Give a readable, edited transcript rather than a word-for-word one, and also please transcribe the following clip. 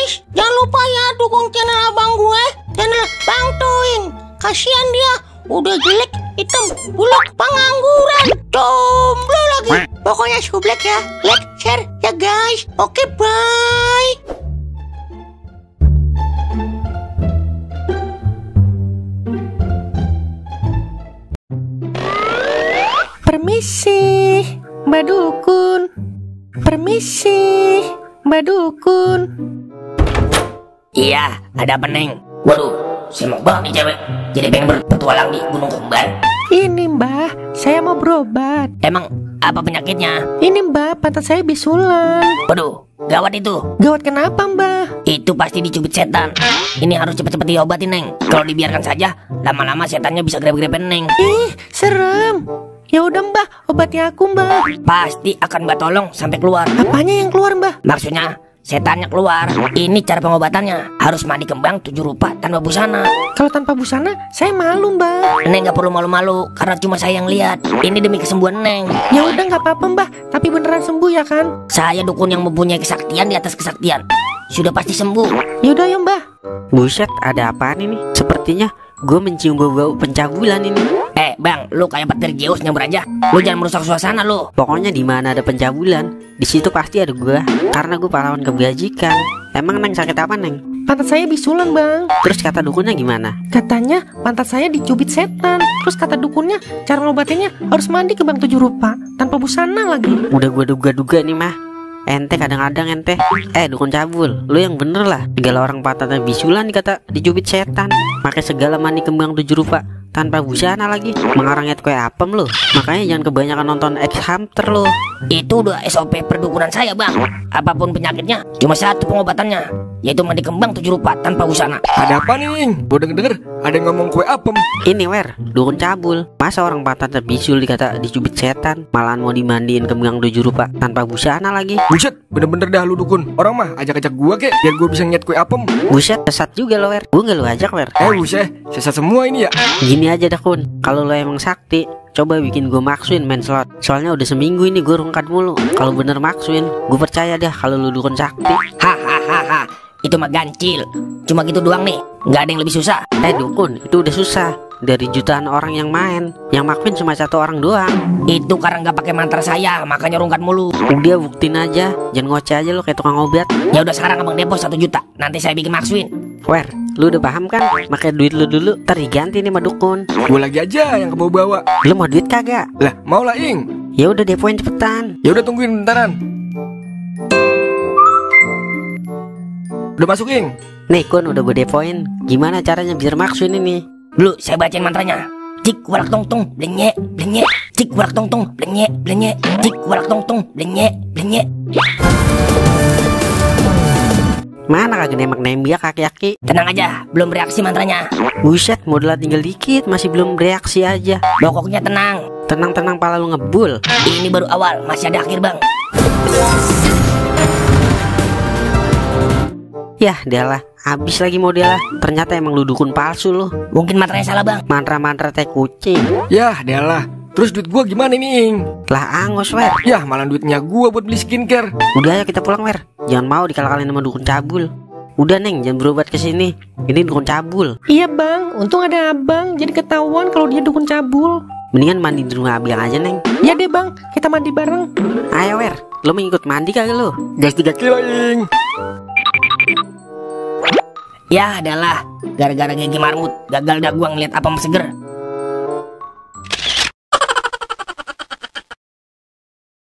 guys, jangan lupa ya dukung channel abang gue, channel Bang Toing. Kasihan dia, udah jelek, hitam, buluk, pengangguran, jomblo lagi. Pokoknya sublek ya, like, share ya guys. Oke, bye. Permisi, Mbak Dukun. Permisi, Mbak Dukun. Iya, ada apa, Neng? Waduh, semak banget nih cewek. Jadi pengen berpetualang di Gunung Kembar. Ini Mbak, saya mau berobat. Emang apa penyakitnya? Ini Mbak, pantat saya bisulan. Waduh, gawat itu. Gawat kenapa Mbak? Itu pasti dicubit setan. Ini harus cepet-cepet diobatin, Neng. Kalau dibiarkan saja, lama-lama setannya bisa grep-grepen, Neng. Ih, serem. Ya udah Mbak, obati aku Mbak. Pasti akan Mbak tolong sampai keluar. Apanya yang keluar Mbak? Maksudnya setannya keluar. Ini cara pengobatannya. Harus mandi kembang 7 rupa tanpa busana. Kalau tanpa busana, saya malu Mbak. Neng gak perlu malu-malu, karena cuma saya yang lihat. Ini demi kesembuhan Neng. Ya udah nggak apa-apa Mbak, tapi beneran sembuh ya kan? Saya dukun yang mempunyai kesaktian di atas kesaktian. Sudah pasti sembuh. Ya udah ya Mbak. Buset, ada apaan ini? Sepertinya gue mencium bau-bau pencabulan ini. Bang, lu kayak petir Zeus nyamber aja. Lu jangan merusak suasana lu. Pokoknya di mana ada pencabulan, di situ pasti ada gue. Karena gue pahlawan kebajikan. Emang Neng sakit apa, Neng? Pantat saya bisulan Bang. Terus kata dukunnya gimana? Katanya pantat saya dicubit setan. Terus kata dukunnya cara ngobatinnya harus mandi kembang 7 rupa tanpa busana lagi. Udah gue duga-duga nih mah. Ente kadang-kadang ente dukun cabul, lu yang bener lah. Segala orang pantatnya bisulan dikata dicubit setan. Pakai segala mandi kembang 7 rupa tanpa busana lagi. Mengarangnya kue apem lu. Makanya jangan kebanyakan nonton X Hamster lu. Itu udah SOP perdukunan saya Bang. Apapun penyakitnya, cuma satu pengobatannya, yaitu mandi kembang 7 rupa tanpa busana. Ada apa nih? Gue denger ada yang ngomong kue apem. Ini dukun cabul. Masa orang pantatnya bisul dikata dicubit setan, malahan mau dimandiin kembang 7 rupa tanpa busana lagi. Buset, bener-bener dah lu dukun. Orang mah ajak-ajak gua kek, biar gua bisa ngeliat kue apem. Buset, sesat juga lo Gue gak lu ajak Buset, sesat semua ini ya. Gini aja dah Kun, kalau lo emang sakti, coba bikin gue maksuin main slot. Soalnya udah seminggu ini gue rungkat mulu. Kalau bener maksuin, gue percaya dah kalau lu dukun sakti. Hahaha, itu mah gancil. Cuma gitu doang nih, nggak ada yang lebih susah. Dukun, itu udah susah. Dari jutaan orang yang main, yang makuin cuma 1 orang doang. Itu karena nggak pakai mantra saya, makanya rungkat mulu. Udah buktiin aja, jangan ngoceh aja lo kayak tukang obat. Ya udah sekarang abang depo 1 juta, nanti saya bikin maksuin. Lu udah paham kan? Pakai duit lu dulu, ntar diganti nih sama dukun. Gua lagi aja yang kebawa-bawa. Lu mau duit kagak? Lah, mau lah Ing. Ya udah depoin cepetan. Ya udah tungguin bentaran. Udah masuk Ing. Nih Kun, udah gue depoin. Gimana caranya biar maksuin ini? Dulu saya bacain mantranya. Cik warak tong tong blenye blenye. Cik warak tong tong blenye blenye. Cik warak tong tong blenye blenye. Mana kagak nembak-nembak kaki-kaki? Tenang aja, belum bereaksi mantranya. Buset, modal tinggal dikit, masih belum bereaksi aja. Pokoknya tenang. Tenang-tenang pala lu ngebul. Ini baru awal, masih ada akhir Bang. Yah, dialah, habis lagi modelnya. Ternyata emang lu dukun palsu lu. Mungkin mantranya salah Bang. Mantra-mantra teh kucing. Yah, dialah. Terus duit gua gimana nih Ing? Lah angus Yah, malah duitnya gua buat beli skincare. Udah ayo kita pulang Jangan mau dikalah-kalahin sama dukun cabul. Udah Neng, jangan berobat ke sini. Ini dukun cabul. Iya Bang, untung ada Abang, jadi ketahuan kalau dia dukun cabul. Mendingan mandi di rumah Abang aja Neng. Ya deh Bang, kita mandi bareng. Ayo lu mau ikut mandi kagak lu? Gas 3 kilo Ing. Ya adalah, gara-gara gigi marmut, gagal dah gua ngeliat apa seger.